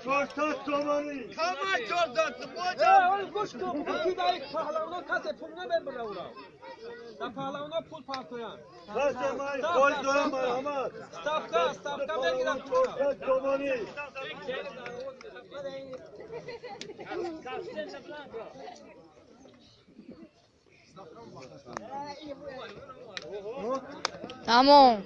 400 تومانی. کما 400 تومانی. آره گوش کن کی دای پهلوانا کسی پول نمیبره اورا. دا پهلوانا پول پارتویان. کسی مای خود دارم محمد. ستافکا میگیرم. 400 تومانی. تمام.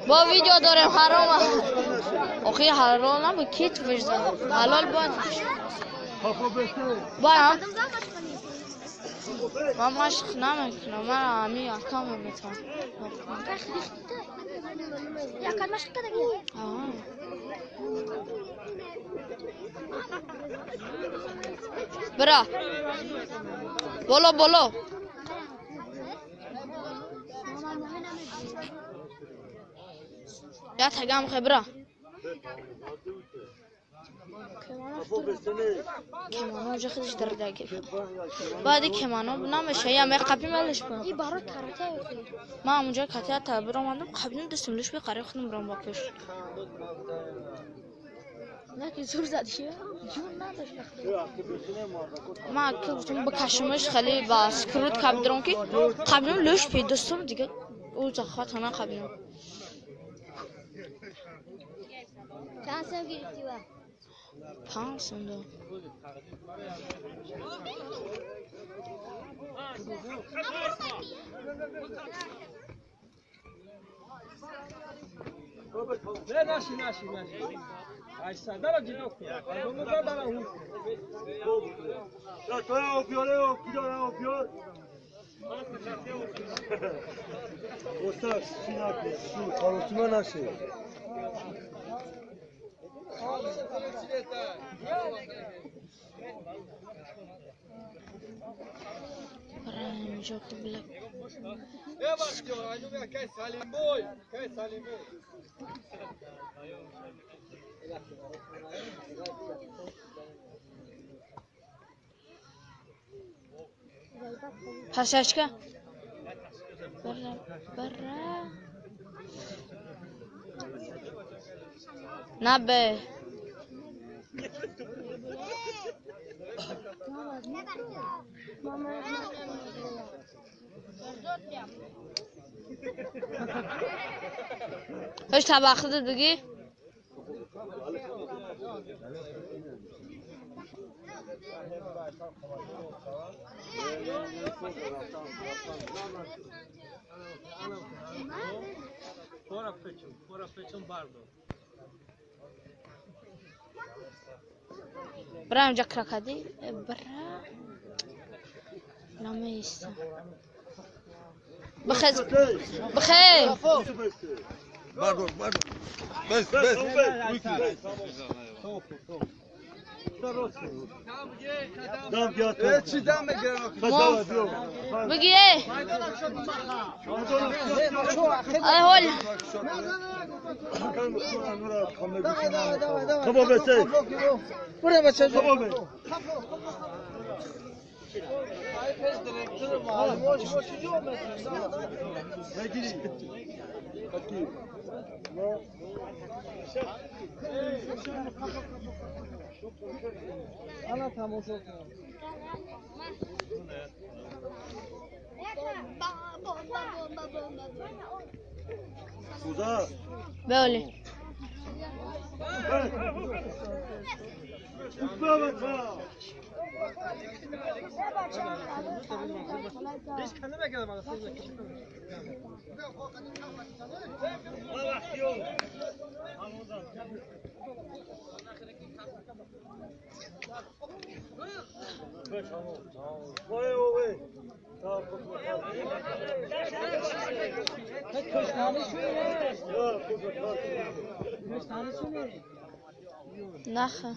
با ویدیو داریم حرام. آخه حلال نبود کیت وجدان حلال باید باید من مشق نمیکنم من همی اکام میتونم برا بالا بالا یا تگم خبره کمانو اونجا خودش در دگیر بعد کمانو نمیشه یا می قپی ملش با این برای کراته من اونجا کتی تا برام قبلیم دستم لش بقره خودم برام با پیش نه که زور زدی جون نداشت من که گفتم بکشمش خیلی با سکروت کپ درم که قبلیم لش پی دستم دیگه او زخات همه قبلیم چند سال گرفتی با؟ 5 سال. نه ناشی ناشی ناشی. ایسا دارا جدو کن. اونو دارا اون. یا تو او بیاره او بیاره او بیار. استاد سینا سو خالص نشه. برای قبلك. پسشکه برا برا نبه هش طبخ دیگه برا اینجا کرکدی برا نمیسته بخیر بخیر بردار بردار بس بس چی دم میگیرن بگی ای هول برو بچه انا تماشا کنم. بله نخه.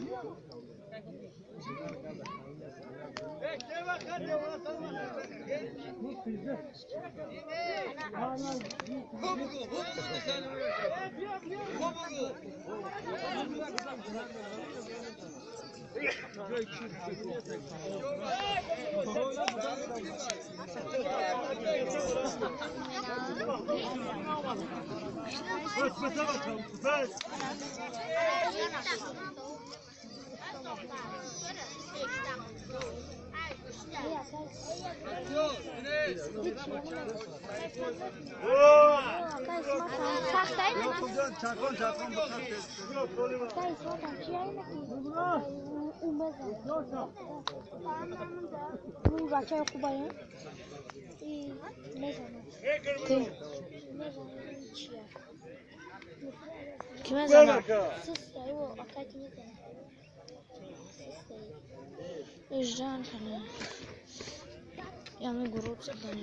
Kime zaman? Ejdan kana. Yani grup zaten.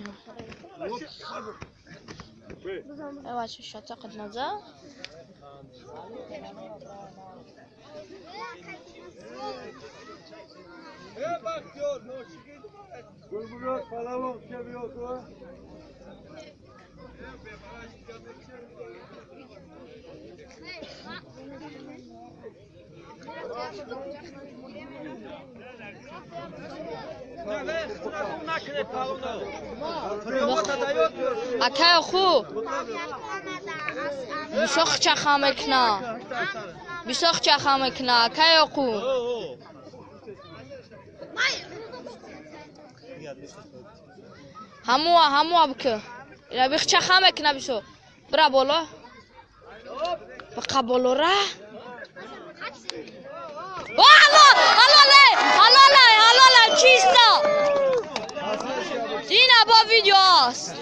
Evet şu şata kadnaza. Акай ху бисох чаха мекна, бисох чаха мекна, акай ху. Ҳамуа ҳамуа бк. Ира бих чаха мекна бисо. Бра боло. Бқа болора. Ҳалоле, ҳалоле, ҳалоле, чисто. Ина бо видео аст.